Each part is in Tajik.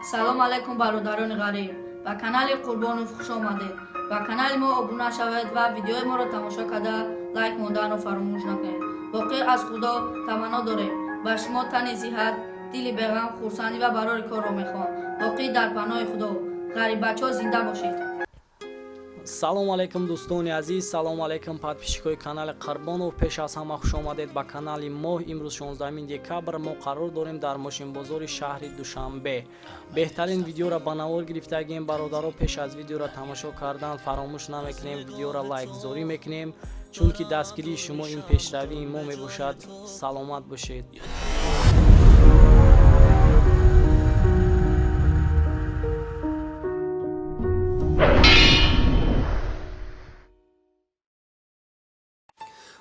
Салом алайкум, бародарони ғариб, ба канали Қурбонов хуш омадед. Ба канали мо обуна шавед ва видеои моро тамошо карда, лайк монданро фаромӯш накунед. Боқӣ аз Худо таманно дорем ба шумо тани сиҳат, дили беғам, хурсандӣ ва барори корро мехоҳам. Боқӣ дар паноҳи Худо. Ғариббачо, зинда бошед. Салом алейкум, дӯстони азиз, салом алейкум, подписчикои канали Қурбонов. Пеш аз ҳама хуш омадед ба канали мо. Имрӯз 16 декабр, мо қарор дорем дар мошинбозори шаҳри Душанбе. Беҳтарин видеоро ба навор гирифтагем, бародаро. Пеш аз видеоро тамошо кардан фаромӯш намекунем, видеоро лайкгузорӣ мекунем, чунки дастгирии шумо ин пешравии мо мебошад. Саломат бошед.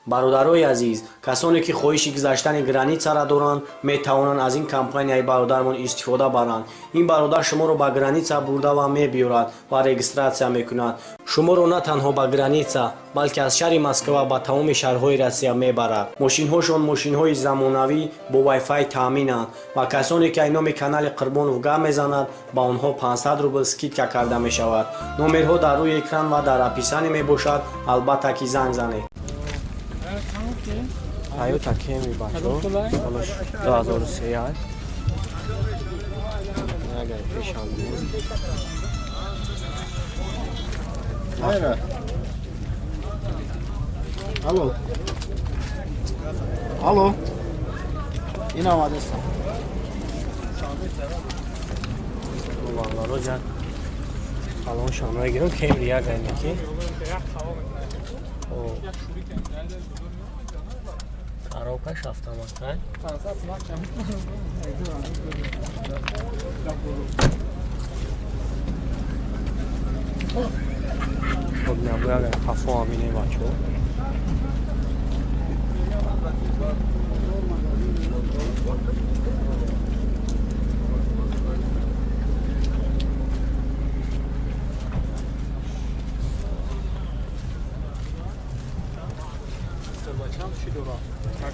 Бародарои азиз, касоне ки хоҳиши гузаштани границаро доранд, метавонанд аз ин компанияи бародармон истифода баранд. Ин бародар шуморо ба граница бурда ва мебиёрад ва регистрация мекунад. Шуморо на танҳо ба граница, балки аз шаҳри Москва ба тамоми шаҳрҳои Россия мебарад. Мошинҳошон мошинҳои замонавӣ, бо вайфай таъминанд ва касоне ки ай номи канали Қурбонов гап мезанад, ба онҳо 500 рубл скидка карда мешавад. Номерҳо дар рӯи экран ва дар описание мебошад. Албатта ки занг занед. Тойота Кемри, бачо, солаш 2003 аст. Агар пешам. Hayır. Alo. Alo. Ин омадастам. Бародаро, салон шамра гирам. Кемри як айнаки коробкаш автомат. Хоб, набояд қафо амине, бачо.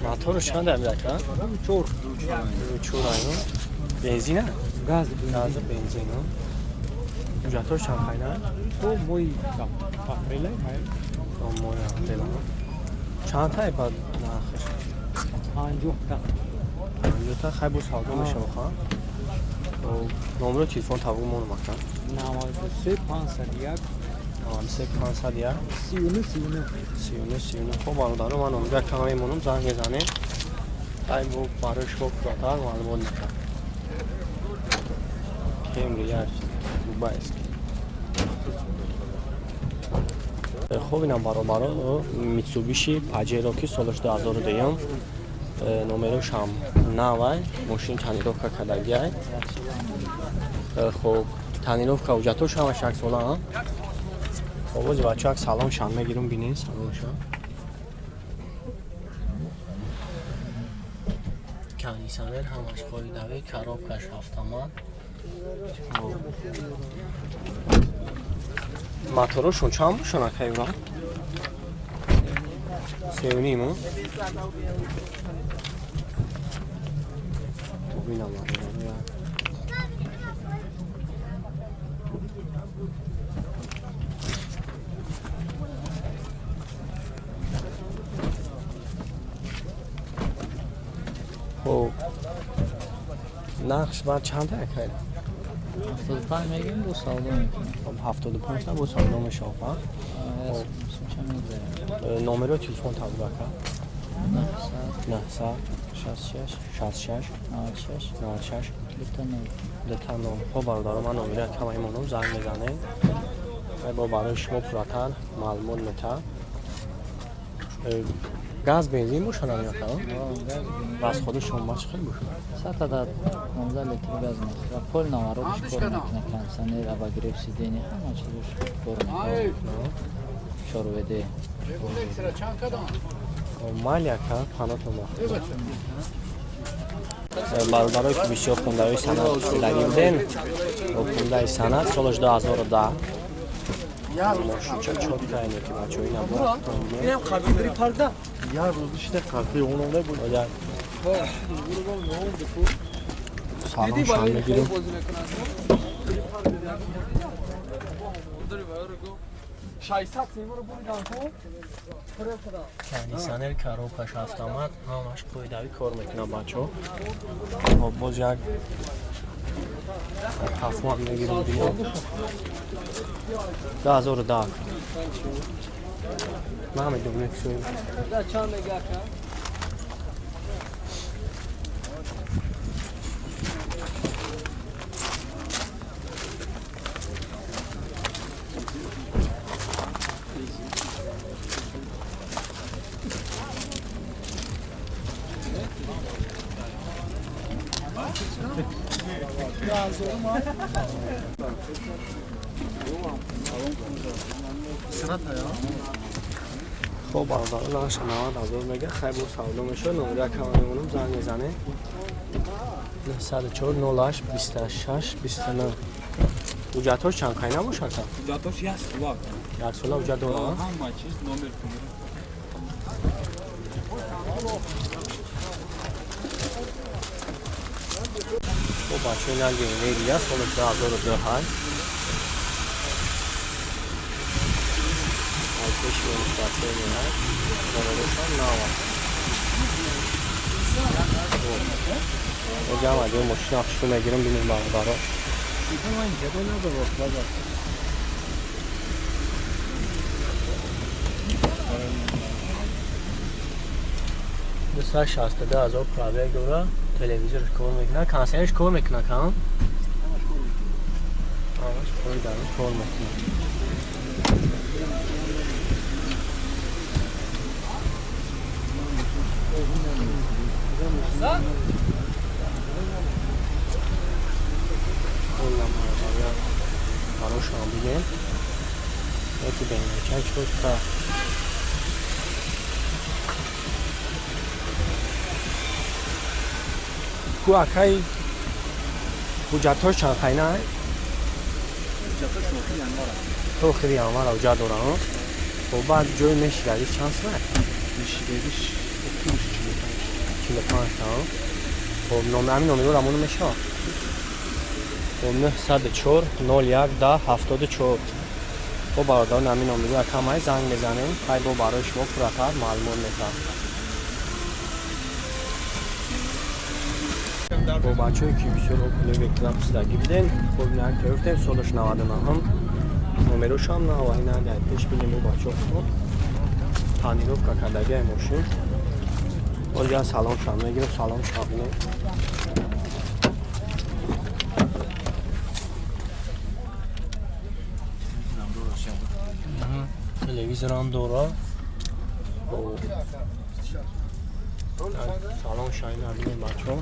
Мотору чанд амидака? Чор. Чор айно. Бензина? Газ. Газ, бензин. Ҳуҷҷатҳош чанд қайна? То моҳи апрел. То моҳи апрел. Чанд тай ба нархаш? 50 та. 50 та. Хай, бо савдо мешава, ха? Номеро телефон табу монум, ака. 93 501. 93 501. 39 39. 39 39. Хоб, бародаро, ман номера кама мемонам, занг мезанем. Ай бо барои шумо пурратар маълумот мекард. Кемри як дубайский. Хоб, инам, баробаро, Митсубиши Паджеро, ки солаш 2002, номерошам навай. Мошин тонировка кардагиай. Хоб, тонировка, ҳуҷҷатош ҳамаш яксола. Овози бача, як салоншам мегирам, бинед салоншам. Кондиционер ҳамаш қоидавӣ, коробкаш автомат. Моторошон чанд бошанд, ака Юра? Сеюниму бинам. Хоб, нақш баъд чанд ака? 75 мегим, бо савдо мекунем. Хоб, 75 та, бо савдо мешавад. Номеро телефон табуд, ака. 900. 900. 66. 66. 96. 96. 00. 00. Хоб, бародаро, ман номера кама мемонам, занг мезанем. Бо барои шумо пурратар маълумот метаҳад. Газ, бензин бошад, ака? Расходи шумо ба чӣ хел бошад? Сата да 15 литр газ мехӯрад. Пол наворотш кор мекунад, кондиционер, обогрев сиденья, ҳама чизош кор мекунад. Чорведе. Майли, ака, панотон. Бародарое ки бисёр хундаҳои санъат шудагӣ буден, хундаи санъат, солаш 2010, мошинча чотка ине ки, бачаҳо, ина Як рӯз ишта қартаи ононда буд. Салон шан мегирем. Кондиционер, коробкаш автомат, ҳамаш қоидавӣ кор мекунад бачаҳо. Хоб, боз як ҳафмат мегирем бинем. 2010. Намедонем кисои. Хоб, бародаро, наша 90,000 мега, хай бо савдо мешавад, номер якама мемонам, занг мезанем. 904 08 26 29. Ҳуҷҷатҳош чанд қай набошад? Ҳуҷҷатҳош як сола. Як сола ҳуҷҷат дорад? Ҳама чиз номер кунед. Хоб, бачаҳо, ин як BMW дига, соли 2002 ҳай. Аз пеши бачаҳо меояд. Номерашам нав аст. Ҷамъ аҷои мошина хушрӯ мегирем, бинем бародаро. Дусад шасту ду ҳазор пробег дора, телевизорш кор мекунад, кондиционерш кор мекунад, кам? Ҳамаш қоидави кор мекунад. Барошам бигем. Яки бенеча чотка. Ку акай ҳуҷҷатҳош чанд қайна? Ҳуҷҷатҳош охири январ. То охири январ ҳуҷҷат дорам. Хоб, баъд ҷои мешидагиш чанд соат? Мешидагиш 45. 45 та. Хоб, ҳамин номерро рамона мешавад? Хоб, 904 01 10 74. Хоб, бародарон, ҳамин номерро якам ай занг мезанем, хай бо барои шумо пурратар маълумот медиҳам. Бо бачаҳое ки бисёр Opel Vectra пурсидагӣ будем, хоб, як гирифтем, солаш 99, номерошам нав, ина дар пеш бинем бо бачаҳо худо тонировка кардагиай мошин. Оҷа салоншам мегирем, салоншам бинем. Телевизорам дора. Салон шайна бинем бачаҳо.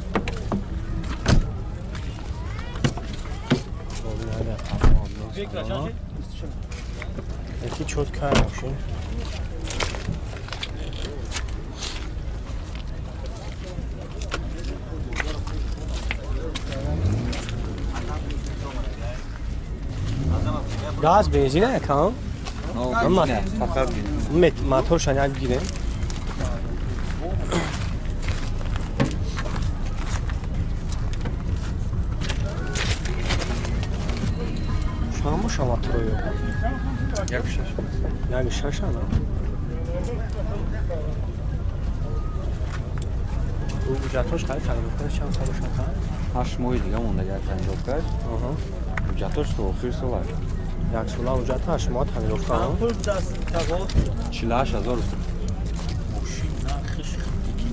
Яки чоткай мошин. Газ бензин якам? Фақат бензин. Моторшан як гирем. Чанд боша моторою? 1.6. 1.6 ана? Ҳуҷҷатҳош қариб тонировкаш чанд сол бошад? 8 моҳи дига монда як тонировкаш. Ҳуҷҷатҳош то охири сол аст. Як сола ҳуҷҷат 8 моҳ тонировка. 48,000. Мошин нархиш ки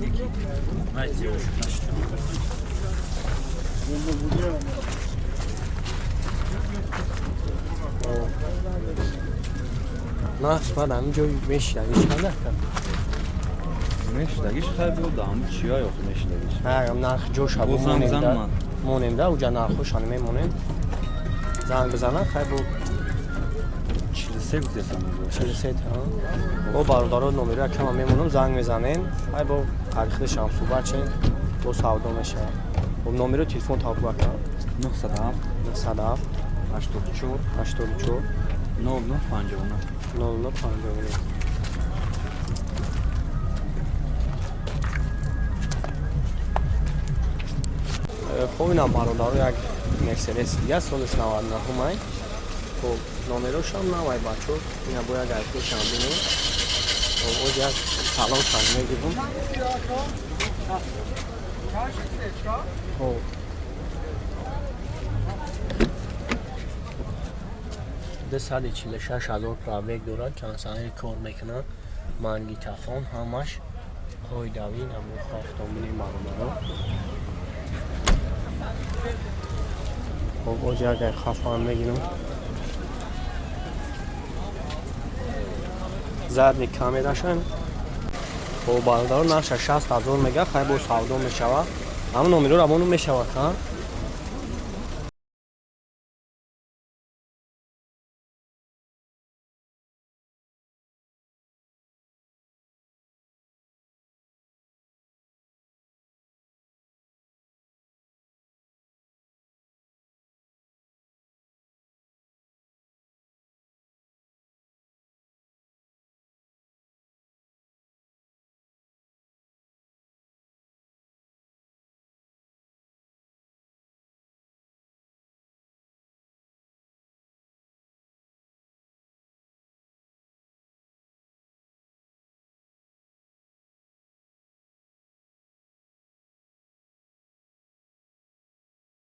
Нарх ман ҳамин ҷой мешидагиш чанд ака? Мешидагиш хай бо да ҳамин чия ёхи мешидагиш. Ҳа, нарх ҷоша бо занг зан ман. Монем да, уҷа нархошан мемонем. Занг бизанад, хай бо 43 гуфтесам. 43 та. Бо бародаро номеро якама мемонам, занг мезанем. Хай бо тарихи шамсуба чен бо савдо мешавад. Бо номеро телефон тавб ака. 907 907 84 84 09 59. 09 59. Хоб, инам бародаро як Мерседес дига, солиш 99-ай. Хоб, номерошам навай, бачо. Ина бояд гайфушам бинем. Хоб, оз як салон шам мегирам. Хоб, 246 000 пробег дорад, кондиционер кор мекунад, магнитофон, ҳамаш қоидавӣ. Намуха автомобили бародаро. Хоб, оз як хафан мегирам. Задний камерашан. Хоб, бародаро, нарша 60 000 мега, хай бо савдо мешавад. Ҳама номеро равону мешавад, ха?